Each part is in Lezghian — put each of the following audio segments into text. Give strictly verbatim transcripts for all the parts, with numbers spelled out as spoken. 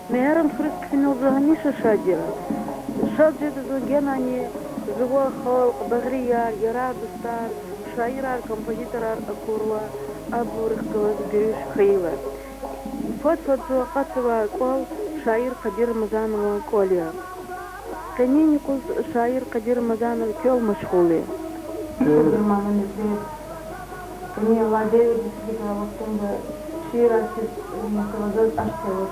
Мегьарамд хуьруьз хъфинал зун гьамиша шад я. Шад жеда зун генани жуван халкь, багърияр, ярар-дустар, шаирар, композиторар акурла, абурухъ галаз гуьруьш хьайила. Фад-фад зун акъатзавай кӀвал шаир Къадир Рамазанован кӀвал я. Къенин юкъуз шаир Къадир Рамазанов квел машгъул я. Къадир Рамазанович, къенин алай девирдиз килигна вахтунда шиирар кхьиз, месела, заз ашкъи авач.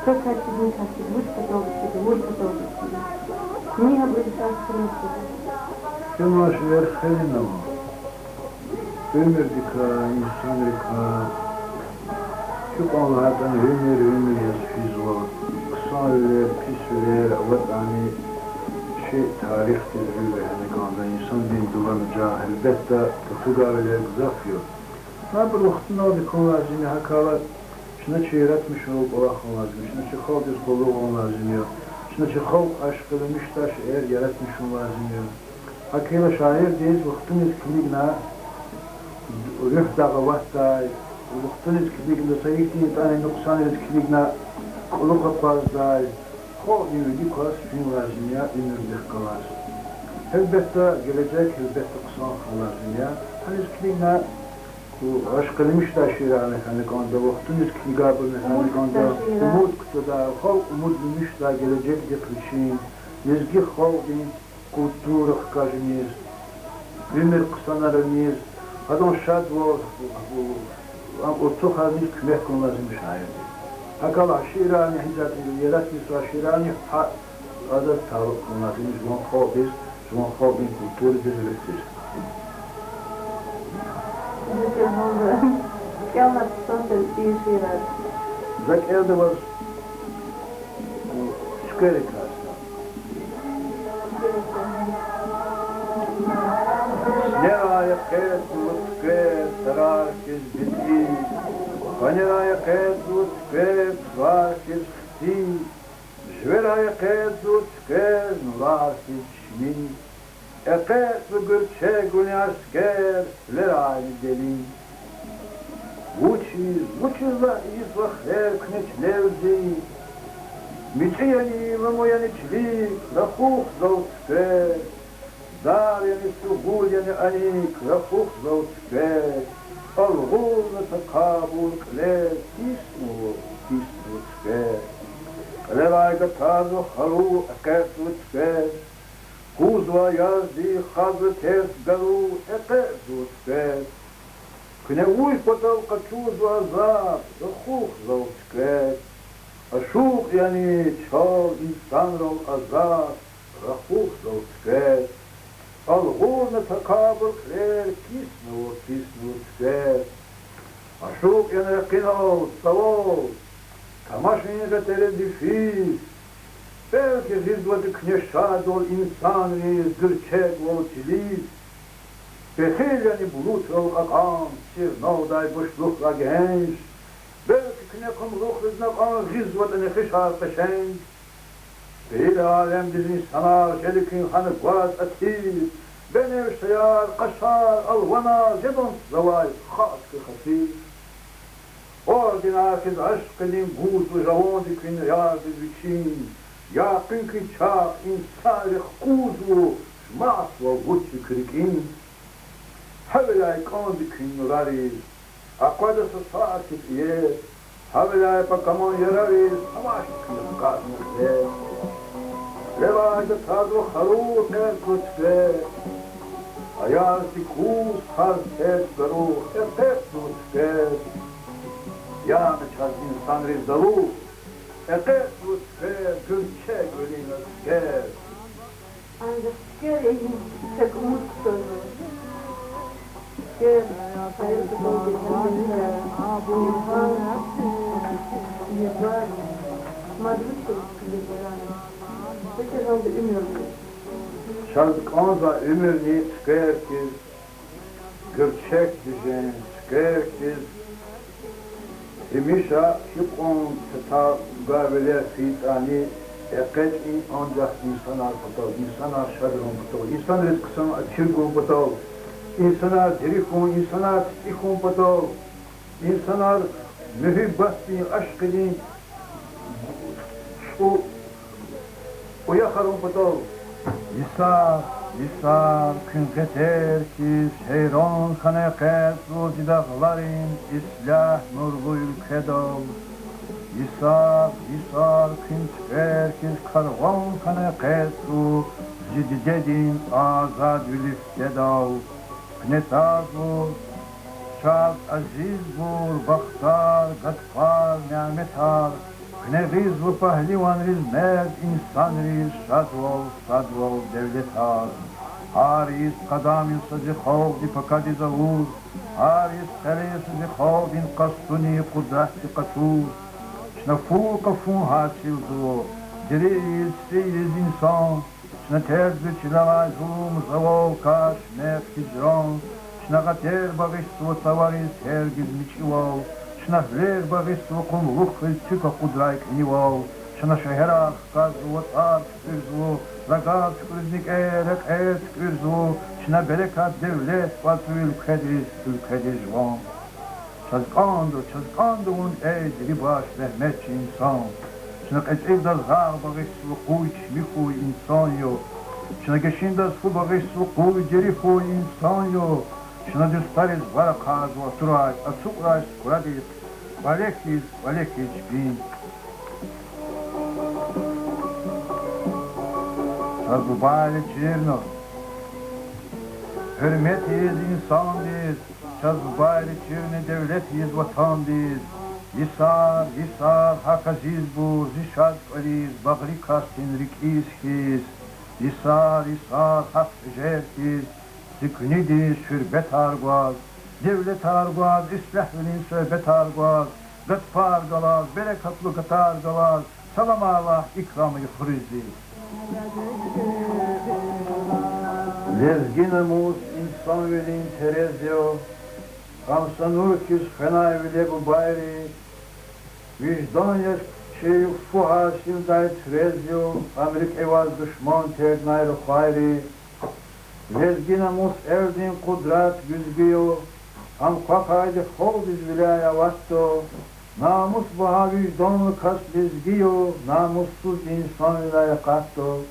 Са касдиз, ни касдиз, вуч паталди килига, вуч паталди килига. Куьне гьабуру исар кутуна килига. Чун шиир хвена ава. Уьмуьрдикай, инсанрикай, гьикьван лагьайтӀани, уьмуьр, уьмуьр яз физва. Хъсанвилер, писвилер аватӀани, чи тарихдиз гъил вегьена кӀанда, инсандин дуван жагъ, гьелбетда, патугайвилер гзаф я. Абуру вахтуналди хьун лазим я, гьакӀ хьайила чна чи яратмишунрин кӀвалах хьун лазим я, чна чи халкьдиз къуллугъ авун лазим я, чна чи халкь ашкъилмишдай шейэр яратмишун лазим я. ГьакӀ хьайила шаирдиз вахтуниз килигна, руьгь дагъ аватдай, вахтуниз килигна, са ихьтин ятӀани нукьсанриз килигна, кьулухъ акъваздай, халкьдин вилик кваз фин лазим я, уьмуьрдихъ галаз. Гьелбетда, гележег, гьелбетда, хъсан хьун лазим я. Гьаниз килигна, ашкъилмишдай шиирарни хьана кӀанда, вахтуниз килигайбурни хьана кӀанда, умуд кутадай, халкь умуд мишдай гележегдихъ вичин, лезги халкьдин культура хкажуниз, уьмуьр хъсанаралиниз, гьадан шадвал, ам артухарниз куьмек гун лазим я шаирдиз. ГьакӀ хьайила шиирарни, гьа исятда яратмишунрин шиирарни гьа адаз талукь хьун лазим я, жуван халкьдиз, жуван халкьдин культурадиз, руьгьдиз. КӀелна хъсан тир и шиирар. За кӀелда ваз цуькверикай са. Цуьнерай экъечӀзава цуьквер тарар хьиз бицӀи, ванерай экъечӀзава цуьквер цвар хьиз хци, живверай экъечӀзава цуьквер нурар хьиз чими, экъечӀзава гуьрчегвилин аскер гьуьлерайни делин. Вучиз, вучиз лагь ийизва хирер куьне чилел зи? МичӀи яни, луму яни чилик, рахух зав цуьквер. Дар яни, сугъул яни аник, рахух зав цуьквер. Алгъурна такабур кьилер, киснава, киснава цуьквер. Кьилерай гатазва хару, экъечӀзава цуьквер. Кузва язди, хазва терс гару, экъечӀзава цуьквер. Куьне вуж патал къачузва азаб, рахух зав цуьквер. Ашукь яни чал инсанрал азаб, рахух зав цуьквер. Алгъурна такабур кьилер, киснава, киснава цуьквер. Ашукь яни ракъинал, цавал, тамашин гъетеривди физ. Белки гъизватӀа куьне шадвал инсанриз, гуьрчегвал чилиз. Пехил яни булутрал кьакьан, сирналдай бушлухра генж. Белки куьне кьамлухриз накьан гъизватӀа нехишар къешенг. Бейли алемдиз инсанар жеди куьн гьана гваз атир, беневшеяр, къашар, алванар жеданзавай халкьдин хатир. Орденар хьиз ашкъидин гузва жаванди куьн ярдиз вичин, якъин куьн чахъ инсанрихъ кузва, жумартвал вуч я куь рикӀин. Гьавиляй кӀанди куьн нурариз, акъвада са саат пӀиер, гьавиляй пакаман ярариз, тамашда куьн хкажна кьилер. Левайда тазва хару, экъечӀзава цуьквер. Аязди куз, хаз терс гару, экъечӀзава цуьквер. Яна чаз инсанриз далу, экъечӀзава цуьквер, гуьрчегвилин аскер. Анжах цуьквер я им, чак умуд кутазва. Цуьквер, гьар са кӀалди гьамиша инсан, инсан, мад вуч хьиз килигна, вучиз гьалда уьмуьрни. Чаз кӀанзавай уьмуьрни цуьквер хьиз, гуьрчег тежен цуьквер хьиз, гьамиша гьикьван хатагайвилер хьайитӀани, экъечӀин анжах инсанар патал, инсанар шад хьун патал, инсанриз хъсан атир гун патал, инсанар дири хьун, инсанар цӀи хьун патал, инсанар муьгьуьббатдин, ашкъидин Уя харун патал. Йисар, йисар, куьн гъетер хьиз, гьейран хьана экъечӀзава зи дагъларин ислягь нурлу уьлкведал. Йисар, йисар, куьн цуьквер хьиз, карван хьана экъечӀзава зи дидедин азадвилин фидедал. Куьне тӀазва чаз азизбур, бахтар, гатфар, няметар, куьне гъизва пагьливанриз, мерд инсанриз шадвал, садвал, девлетар. Гьар йис къадамиз са зи халкьди пакадиз авур, гьар йис къеле са зи халкьдин къастуни къудратди къачур. Чна фу кафун гьасилзава, дири ийиз, цӀийиз инсан, чна терг чилелай зулум, завал, каш, мекь, гьижран, чна гъетер багъишзава цавариз тергиз мичӀивал, чна гьуьлер багъишзава къумукълух хьиз цуьк акъудрай кӀанивал, чна шегьерар хкажзава, вацӀар туькӀуьрзава, рагар туькӀуьриз никӀе, рекьер туькӀуьрзава, чна берекат, девлет кӀватӀзава уьлкведиз, уьлкведиз жуван. Чаз кӀанда, чаз кӀанда вун, эй дерибаш, зегьметчи инсан. Чна кьецӀилдаз рагъ багъишзава, къуй чими хьуй, инсан я. Чна гишиндаз фу багъишзава, къуй дери хьуй, инсан я. Чна дустариз вар ахъайзава атурай, ацукьрай сукӀрадихъ, кӀвале хьиз, кӀвале хьиз чпин. Чаз бубайри чирна гьуьрмет ийиз инсандиз, чаз бубайри чирна девлет ийиз ватандиз. Йисар, йисар, гьахь азизбур зи шад кӀвализ, багъри касдин рикӀиз хьиз. Йисар, йисар, гьахь тежер хьиз, зи куьнидиз шуьрбетар гваз, девлетар гваз, ислягьвилин суьгьбетар гваз, гатфар галаз, берекатлу гатар галаз, саламар лагь икрамри хуьруьз зи. Лезги намус инсанвилин терез я, ам са нур хьиз хвенай виле бубайри. Виждан яз чи фу гьасилдай тӀварцӀел я, ам рикӀе аваз душман тердинай рухвайри. Лезги намус элдин къудрат гуьзгуь я, ам квахьайди халкьдиз виляй аватда. Намус багьа вижданлу кас лезги я, намуссуз инсанвиляй акъатда.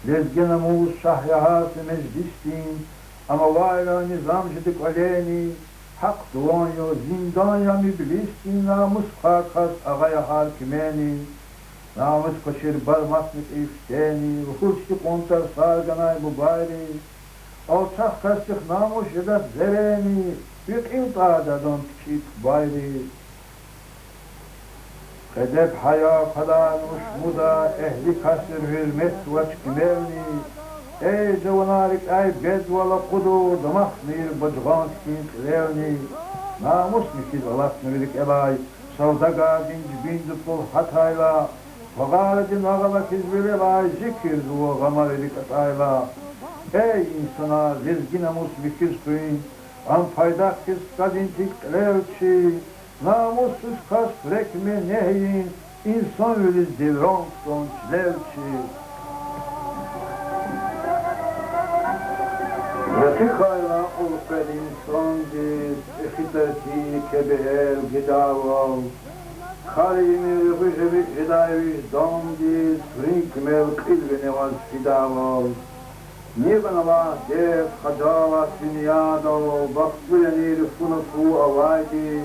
Лезги намус шагь я гьар са межлисдин, ам авайла низам жеда кӀвалени. Гьахъ дуван я, зиндан я ам иблисдин, намус квай кас агъа я гьар кимени. Намус квачир барматна кьифтени, лугьуз хьи къван тарсар ганай бубайри. Алчах касдихъ намус жедач зерени, ви кьил тӀарда адан пичӀи тубайри. Эдеб-гьая квадарна шумуда, эгьли касдин гьуьрметзавач кимелни. Эй, жаванар, рикӀяй бедвал акъудур, дамахнийир бажгъан хьтин кьилелни. Намус михьиз алатна ви рикӀелай, савдагардин жибинда пул гьатайла, багъардин агъала хьиз велелай, зикирзава гъамар рикӀ атӀайла. Эй, инсанар, лезги намус михьиз хуьн, ам пайдах хьиз кадин тик кьилел чи. Намуссуз кас хуьрек мени негьин, инсанвилиз девран кутан чилел чи. Рекьихъайла улкъвед инсандиз, эхи тартин еке бегьер гидайвал, кар ийимир гъуьжеви жедай виждандиз, хуьруьн кимел кьил вине аваз фидайвал. Ни гъана лагь, дерт, хажалат дуьньядал, бахтлу яни руфуна фу авайди,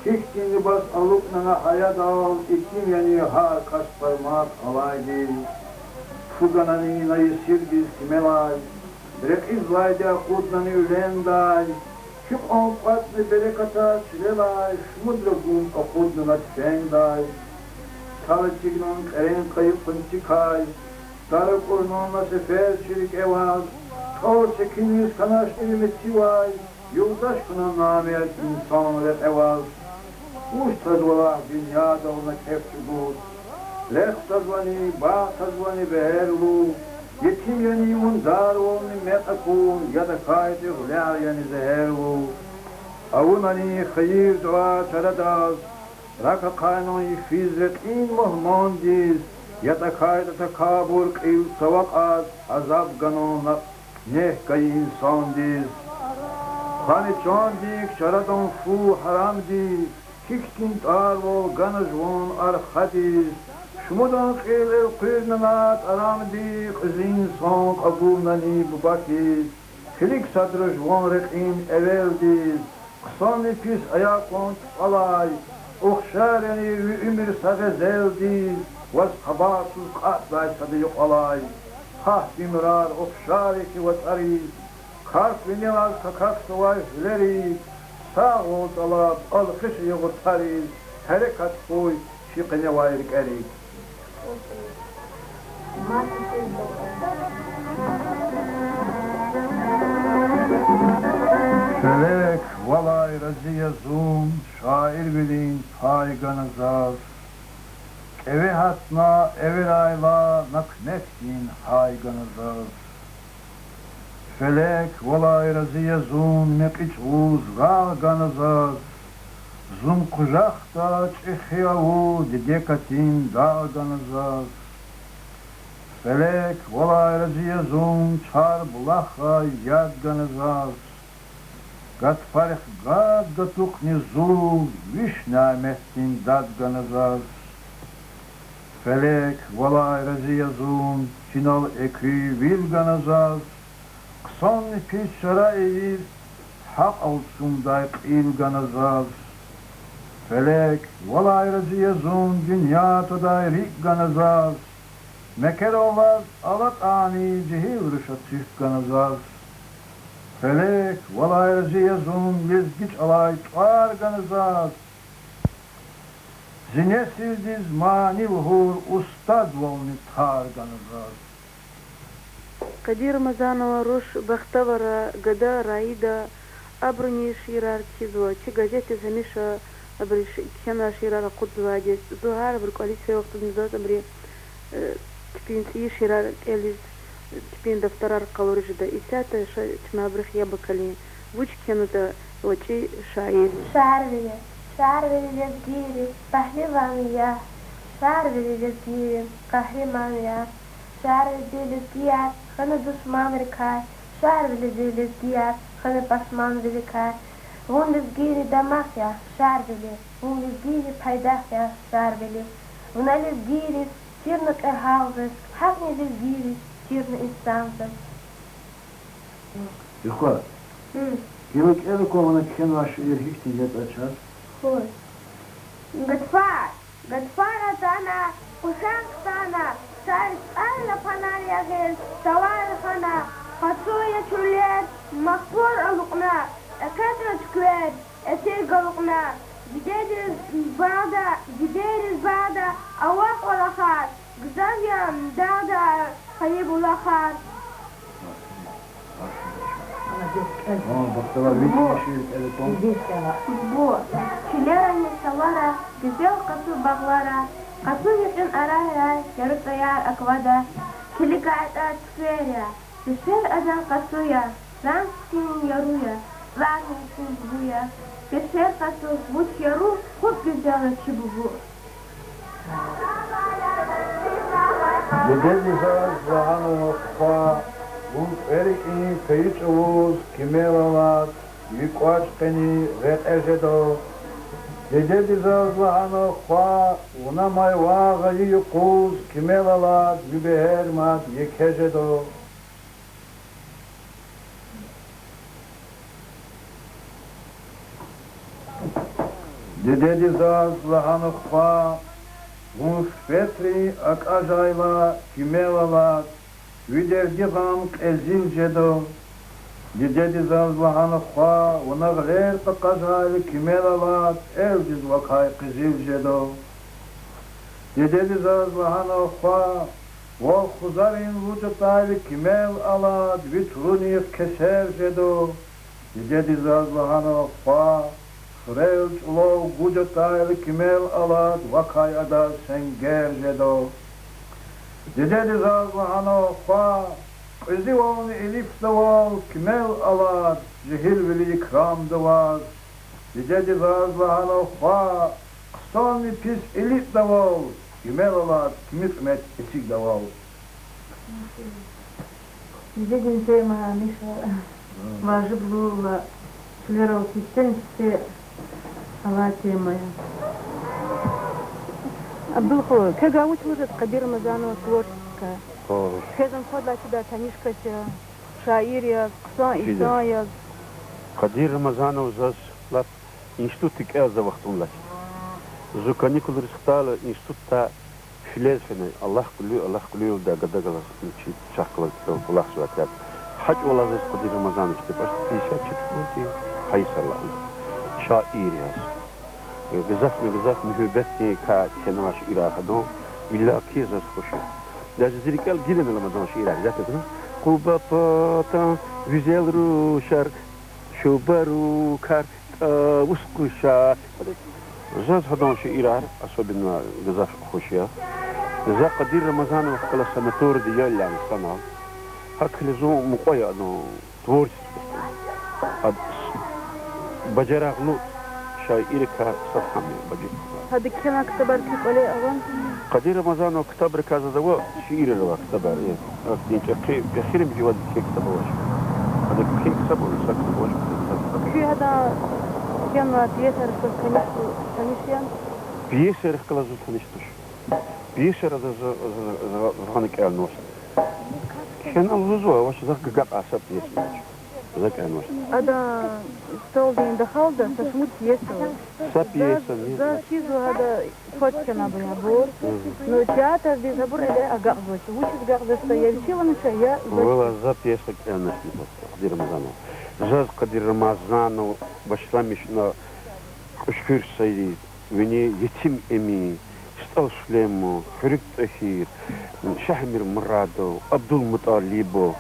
гьихьтин либас алукӀнана гьаядал, итим яни гьар кас пармак алайди. Фу ганани на есирдиз кимелай, рекьизвайди акъуднани уьлендай, гьикьван кӀватӀна берекатар чилелай, шумудра гум акъудна на туьфендай. Тал эцигнан кьерен къайи къунцикай, тар акӀурнан на сефер чи рикӀе аваз, тӀал секинриз хьаначни ви мецивай, юлдаш хьана намерд инсан рекье аваз. Вуч тазва лагь дуьньядал на кеф чӀугур, рехъ тазвани, багъ тазвани бегьерлу, етим яни вун дарвални мекь акур, яд акайтӀа гъуьлягъ яни зегьерлу. Авунани хийир-дуьа чарадаз, рак ахъайнан йифиз рекьин мугьмандиз, ятӀа кайтӀа такабур кьил цава кьаз, азаб ганан на негь гайи инсандиз. Къани чандик чарадан фу гьарамдиз, гьихьтин тӀарвал гана жуван архадиз, Шумудан кьил элкъуьрна на тӀарамди, кьуьзуь инсан кьабулнани буба хьиз, килиг садра жуван рекьин эвелдиз, хъсанни пис аякьван тупӀалай, ухшар яни ви уьмуьр са гъезелдиз, ваз хабарсуз кьатӀдай сада юкьвалай. Гьахьтин нурар ухшар я хьи вацӀариз, каф винелаз какахьзавай гьуьлерик, сагъвал тӀалаб, алхиш ая гъутариз, гьерекат хьуй чи къеневай рикӀерик. Фелек, валай рази я зун, шаирвилин пай гана заз. КӀеве гьатна, эверайла, на куьмекдин гьай гана заз. Фелек, валай рази я зун, мекьи чӀавуз рагъ гана заз. Зун къужахда чӀехи авур диде катин дагъ гана заз. Фелек, валай рази я зун, чар булахрай яд гана заз. Гатфарихъ гад-гатукьни зул виш нямятдин дад гана заз. Фелек, валай рази я зун, чинал экуь вил гана заз. Хъсанни пис чара ийиз, гьахъ алцумдай кьил гана заз. Фелек, валай рази я зун, дуьнья твадай рикӀ гана заз. Мекерал ваз алатӀани, жегьил руша цуьк гана заз. Фелек, валай рази я зун, лезги чӀалай тӀвар гана заз. Зи несилдиз мани лугьур устадвални тар гана заз. Къадир Рамазанован руш Бахтавара, гада Раида, абуруни шиирар кхьизва. Чи газетдиз гьамиша абуру ши-, кхьенвай шиирар акъудзавайди я. Зун гьар абурун кӀвализ фейи вахтунда заз абуру, э, кпин цӀийи шиирар кӀелиз, кпин дафтарар къалуриз жеда. Исятда ша чна абурухъ яб акалин. Вуч кхьенватӀа, гъвечӀи шаир. Шарвили, Шарвили лезгийрин пагьливан я, Шарвили лезгийрин къагьриман я. Шарвилиди лезгияр хьана душманрикай, Шарвилиди лезгияр хьана пашманвиликай. Вун лезгийрин дамах я, Шарвили, вун лезгийрин пайдах я, Шарвили. Вуна лезгийриз чирна кьегьал жез, гьакӀни лезгийриз чирна инсан жез. Ихва, гила кӀела кван вуна кхьенвай шиир гьихьтин ятӀа чаз. Гатфар, гатфар атана, къушан хтана, сар цӀайлапанар ягъиз, цавар хана, къацу я чуьллер, махпур алукьна, экъечӀна цуьквер, эсир галукьна, дидедиз багъда, дидейриз багъда авахъ кӀвалахар, гзаф я дагъда хайи булахар. Бу чуьллерани цавара, гуьзел къацу багълара, къацу гьикьван арарай яру цӀаяр аквада, килигайтӀа цуьквер я, пешер адан къацу я, ранг хьтин яру я, цларни хьтин бубу я, пешер къацу вуч яру, хуп гуьзел я чи бубу. Дидеди заз лагьана: хва, вун кьве рикӀин кайи чӀавуз кимел алад, ви кӀвач къени рекье жеда. Дидеди заз лагьана: хва, вун амай ван гъайи юкъуз кимел алад, ви бегьер мад еке жеда. Дидеди заз лагьана: хва, вун сифетрин акӀажайла кимел алад, ви дерди-гъам кьезил жеда. Дидеди заз лагьана: хва, вуна гъилер къакъажайла кимел алад, элдиз вакай къизил жеда. Дидеди заз лагьана: хва, вал хузарин луж атайла кимел алад, ви турунихъ кесер жеда. Дидеди заз лагьана: хва, хирел чӀулав гуж атайла кимел алад, вакай адаз сенгер жеда. Дидеди заз лагьана: хва, кьуьзуьвални илифдайвал кимел алад, жегьилвили икрамда ваз. Дидеди заз лагьана: хва, хъсанни пис илитӀдайвал кимел алад, кими кьимет эцигдайвал. Дидедин тема гьамиша важиблу ва чилерал сифтени-сифте алай тема я. Абдулху, квевай вуч лугьуз жеда Къадир Рамазанован творчествокай? О. Квез ам фадлай чидай таниш кас я, шаир яз, хъсан инсан яз. Къадир Рамазанов заз лап институтда кӀелзавай вахтунда чида. Зун каникулриз хтайла институтдай филез фена, Аллагь куьлуь, Аллагь куьлуь лугьудай гада галаз, чи чахъ галаз кӀел кӀвалахзавай тир. ГьакӀ валай заз Къадир Рамазанович, почти пятьдесят четвёртый, гьа йисалай. Шаир яз. Гзафни-гзаф муьгьуьббетдикай кхьенвай шиирар гьадан, иллаки заз хуш я. Даже зи рикӀел гилани аламаз адан шиирар, ятна. Къуба патан гуьзел рушар, шубарукар, тӀавус къуша. Заз гьадан шиирар особенно гзаф хуш я. За Къадир Рамазанов вахъ галаз санаторияда я лагьана санал, гьакӀ хьайила зун мукьва я адан творчестводиз. Ада бажарагълу шаиррикай сад гьам я, бажи. Гьадан кхьенвай ктабар куь кӀвале авани? Къадир Рамазанован ктабрикай заз ава шиирар авай ктабар, э. Ахьтин чӀехи, эхиримжи вад кхьей ктаб авач. Гьадан кхьей ктаб авач, са ктаб авач. Куьн гьадан кхьенвай пьесайрихъ галаз таниш, таниш яни? Пьесайрихъ галаз зун таниш туш. Пьесайрал за, за, за, за гъана кӀелнавач. Кхьена лугьузва, авач, захъ гагакьай са пьеса авач. За кӀелнавач. Адан столдин дахалда са шумуд пьеса ава. Са пьеса, за хьизва гьада кваз кхьенвайбур. Ну, театрдиз гьабур эле агакьзавач. Вучиз агакьзавач, я вичи ван ачух, я... Валай, за пьеса кӀелнавач, Къадир Рамазанов. Заз Къадир Рамазанов башламишна Кьуьчхуьр Саид, вини Етим Эмин, СтӀал Сулейман, Хуьруьг ТӀагьир, Шагьэмир Мурадов, Абдул МутӀалибов,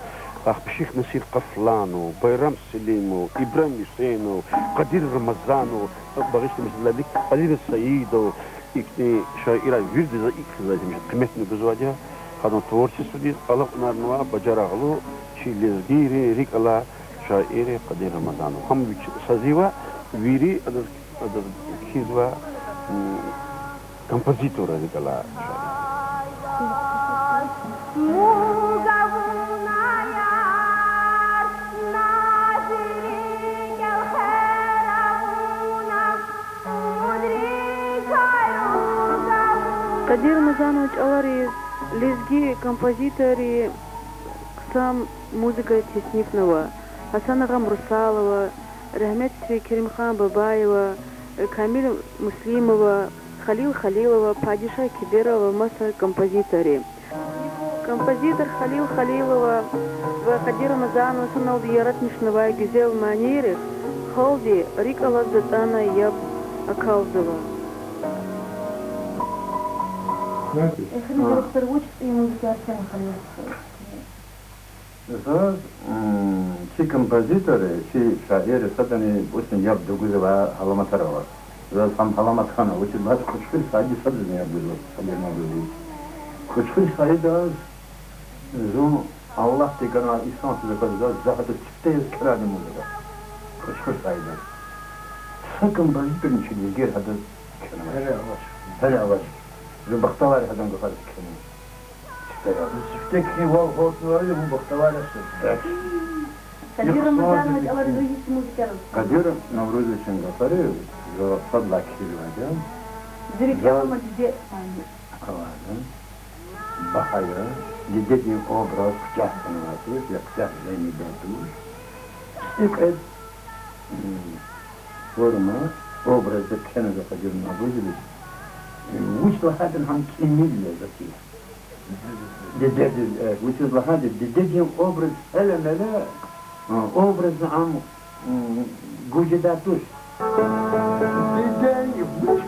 ахпа Шихнасир Къафланов, Байрам Селимов, Ибрагьим Гьуьсейнов, Къадир Рамазанов, багъишламишзавайла, Алирза Саидов, ихьтин шаирар вирида за икӀ хьиз, за гьамиша къиметни гузвайди я. Гьадан творчестводиз алакьунарнава бажарагълу чи лезгийрин рикӀ алай шаир Къадир Рамазанов. Гьам вич сазва, вири адаз, адаз кхьизва, м, композиторрин рикӀ алай шаир. Къадир Рамазанован чӀалариз лезги композиторрин хъсан музыка теснифнава. Гьасан агъам Русалова, рагьметлу Керимхан Бабаева, Камил Муслимова, Халил Халилова, Падишагь Киберова ва маса композиторри. Композитор Халил Халилова ва Къадир Рамазанован саналди яратмишнавай гуьзел манийрихъ халкьдин рикӀ алаз датӀана яб акалзава. Эхиримжи вахтара вуч цӀийи музыкаяр кхьенва Халил вахтара? Заз, м, чи композиторри, чи шаирри садани бусни яб тагузвай аламатар ава. Заз гьам аламат хьана, вучиз лагьайтӀа Кьуьчхуьр Саидаз садазни яб гузва, Къадир Наврузович. Кьуьчхуьр Саидаз зун Аллагьди ганвай инсан хьиз аквазва, заз гьадаз сифте яз кхьенвайди мугьда. Кьуьчхуьр Саидаз. Са композиторни чи лезгийри гьадаз кхьенвач. Гьеле авач. Зун бахтавар я гьадан гафариз кхьенва. Сифте кхьинвал гьалтнавайвал, вун бахтавар я сифте. Къадир Рамазанован чӀалариз вуч музыкаяр? Къадир Наврузовичан гафари за сад лагьай кхьизвайди я. Зи рикӀел ама, диде. Аваза. Багьа я. Дидедин образ куьтягь хьанвайди туш, я куьтягь жемир туш. Икьван, м, форма, образда кхьенва Къадир Наврузович. Вуч лагьайтӀани гьам кӀимил я за хьи. Дидедиз, э, вучиз лагьайтӀа дидедин образ гьеле-меле, э, образни ам, м, гуж жедай туш. Диде вуч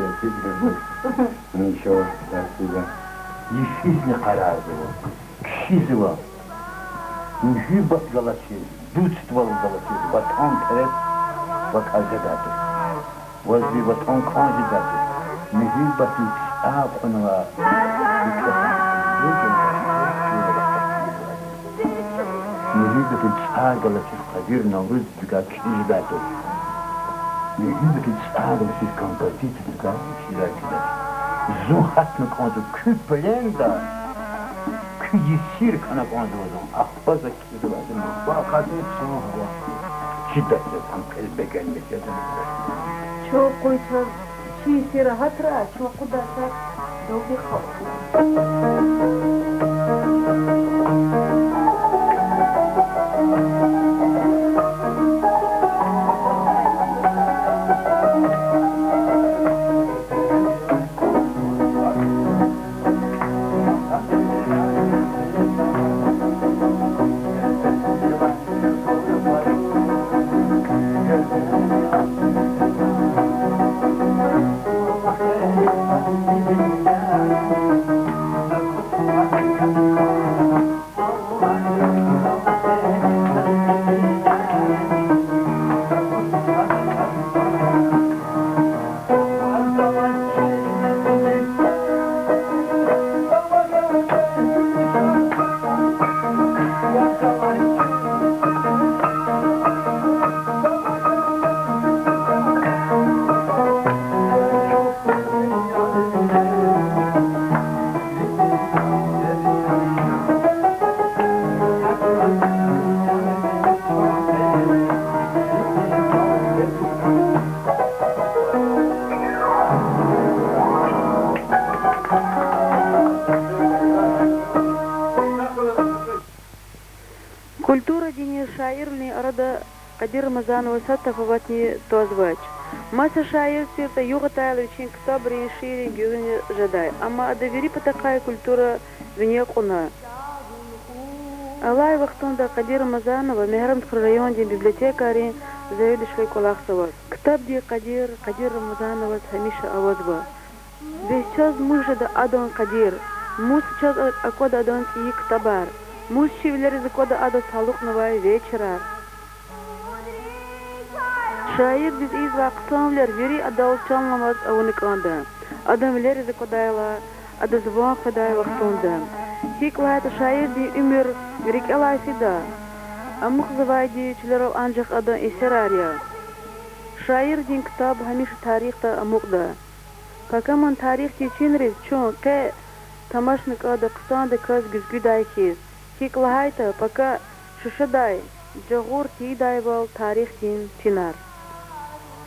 Спасибо. Ничего, спасибо. Йифизни къарагъзава, кхьизва. Муьгьуьббат галачиз, дуствал галачиз, ватан перес ва кьазедатур. Ваз ви ватан кӀан жедатур. Муьгьуьббатдин цӀай кьунва. Муьгьуьббатдин цӀай галачиз Къадир Навруз вугай кхьиз жедатур. Муьгьуьббатдин цӀай галачиз композитор вугай кхьиз жедатур. Зун гьатна кӀанзава куь пленда, куь есир хьана кӀанзава зун. Ахпа за кхьизвайди махба къадин цан гьава. Чидач заз ам квез бегенмиш жеда. Чун къуй чаз чи есир гьатра, чун къудай чаз далди халкь. Культурадинни шаирвилин арада Къадир Рамазановаз сад тафаватни твазвач. Маса шаир тиртӀа, югъ атайла вичин ктабрин, шииррин гуьгъуьниз жедай, амма ада вири патахъай культура вине кьуна. Алай вахтунда Къадир Рамазанова Мегьарамдхуьруьн райондин библиотекайрин заведующийдин кӀвалахзава. Ктабдин къадир Къадир Рамазановаз гьамиша авазва. Бес чаз мус жеда адан къадир, мус чаз аквада адан цӀийи ктабар, мус чи вилериз аквада адаз талукьнавай вечерар. Шаирдиз ийизвай хъсанвилер вири адал чан аламаз авуна кӀанда. Адан вилериз аквадайла, адаз ван къведай вахтунда. ГьикӀ лагьайтӀа шаирдин уьмуьр рикӀелай фида, амукьзавайди чилерал анжах адан эсерар я. Шаирдин ктаб гьамиша тарихда амукьда. Пакаман тарихдин чинриз чун къе тамашна кӀанда хъсандаказ гуьзгуьдай хьиз. ГьикӀ лагьайтӀа, пака шушадай, жагъур тийидайвал тарихдин чинар.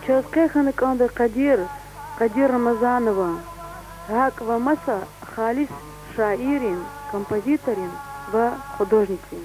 Чаз къе хьана кӀанда Къадир, Къадир Рамазанован, гьакӀ ва маса халис шаиррин, композиторрин ва художникрин.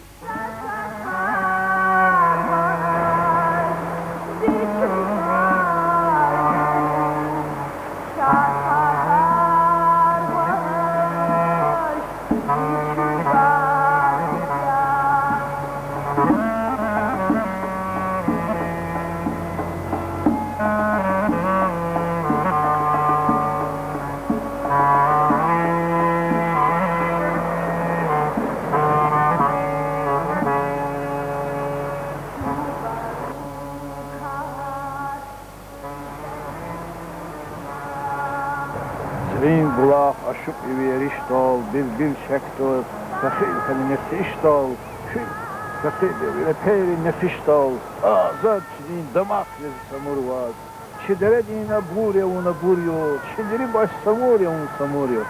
Цуьн булах ашукь я ви еришдал, билбил шехьдаз, пехил хьана нехишдал, куь пехил я ви репейрин нехишдал, азад чилин дамах я зи Самур ваз. Чи дередин абур я вун, абур я, чи дерибаш Самур я вун, Самур я.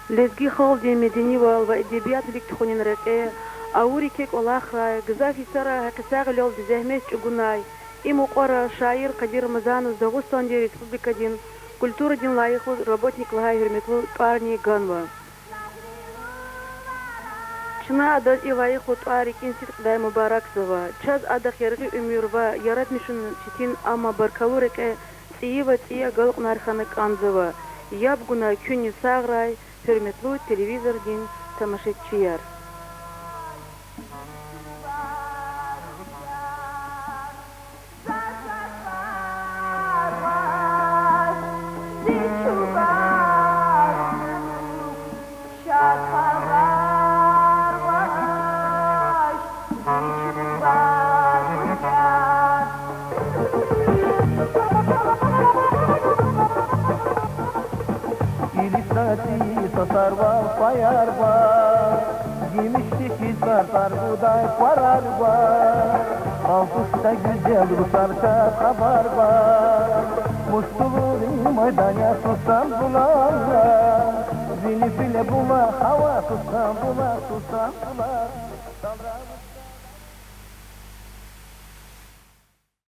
Лезги халкьдин меденивал ва эдебият вилик тухунин рекье авур еке кӀвалахрай, гзаф йисара гьакъисагъвилелди зегьмет чӀугунай, и мукьвара шаир Къадир Рамазановаз Дагъустандин Республикадин культурадин лайихлу работник лагьай гьуьрметлу тӀварни ганва. Чна адаз и лайихлу тӀвар рикӀин сидкьидай мубаракзава. Чаз адахъ яргъи уьмуьр ва яратмишунин четин, амма баркаллу рекье цӀийи ва цӀийи агалкьунар хьана кӀанзава. Яб гунай куьнни сагърай, гьуьрметлу телевизордин тамашачияр. ИлисатӀи сасарвал паяр ва, гимишдихъ цӀарцӀар гудай къварар ва, палтусда гуьзел русар чаз хабар ва, мустулугъ майдан я Стамбул, вини пеле булах ава Стамбул, Стамбул.